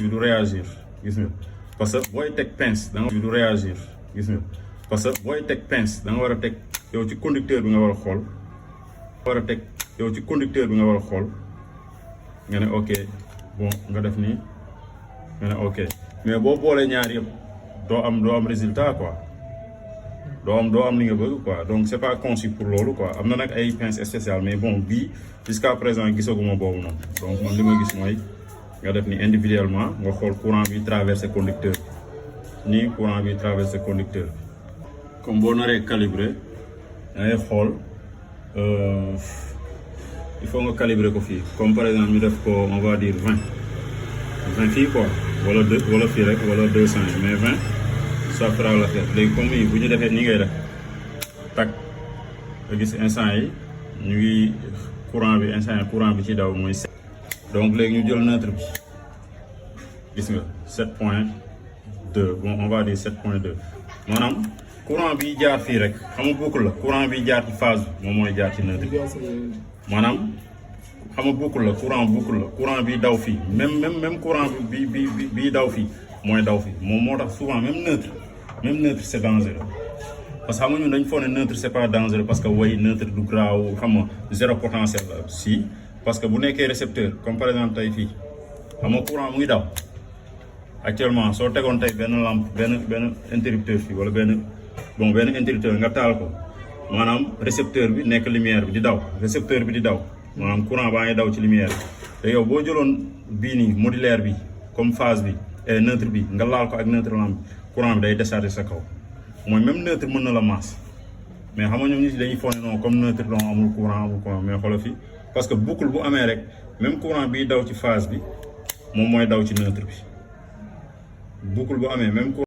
bi du réagir gis nga parce que booy teg pince da nga du réagir gis nga parce que booy teg pince da nga war a teg yow ci conducteur bi nga war a xool nga ne ok bon nga def nii nga ne ok mais boo boolee ñaar yëpp doo am résultat quoi doo am li nga bëgg quoi donc c'est pas conçu pour loolu quoi am na nag ay pince spéciales mais bon bii jusqu'à présent gisaguma boobu noonu donc man li ma gis mooy nga def ni individuellement nga xool courant bi traversé conducteur nii courant bi traversé conducteur comme boo naree calibré da ngay xool il faut nga calibrer ko fii comme par exemple ñu def ko on va dire 20 fii quoi wala fii rek wala 200 mais 20 ça fera l'affaire léegi comme yi bu ñu defee ni ngay def tak nga gis instant yi ñu ngi courant bi ci daw mooy 7 donc léegi ñu jël neutre bi gis nga 7.2 bon on va dire 7.2 maanaam courant bi jaar fii rek xam nga boucle la courant bi jaar ci phase bi moom mooy jaar ci neutre bi maanaam xam nga boucle la courant bi daw fii même courant bi daw fii mooy daw fii moom moo tax souvent même neutre c'est dangereux parce que xam nga ñun dañ foog ne neutre c'est pas dangereux parce que way neutre du graaw xam nga zéro potentiel la si parce que bu nekkee récepteur comme par exemple tey fii xam nga courant mu ngi daw actuellement soo tegoon tey benn lampe benn interrupteur fii wala benn interrupteur nga taal ko maanaam récepteur bi nekk lumière bi di daw récepteur bi di daw maanaam courant baa ngi daw ci lumière bi te yow boo jëloon bii nii modulaire bi comme phase bi et neutre bi nga laal ko ak neutre lampe bi courant bi day décharger sa kaw mooy même neutre mën na la masse mais xam nga ñoom ñi dañuy foog ne non comme neutre donc amul courant mais xoolal fi parce que boucle bu amee rek même courant bi daw ci phase bi moom mooy daw ci neutre bi boucle bu amee même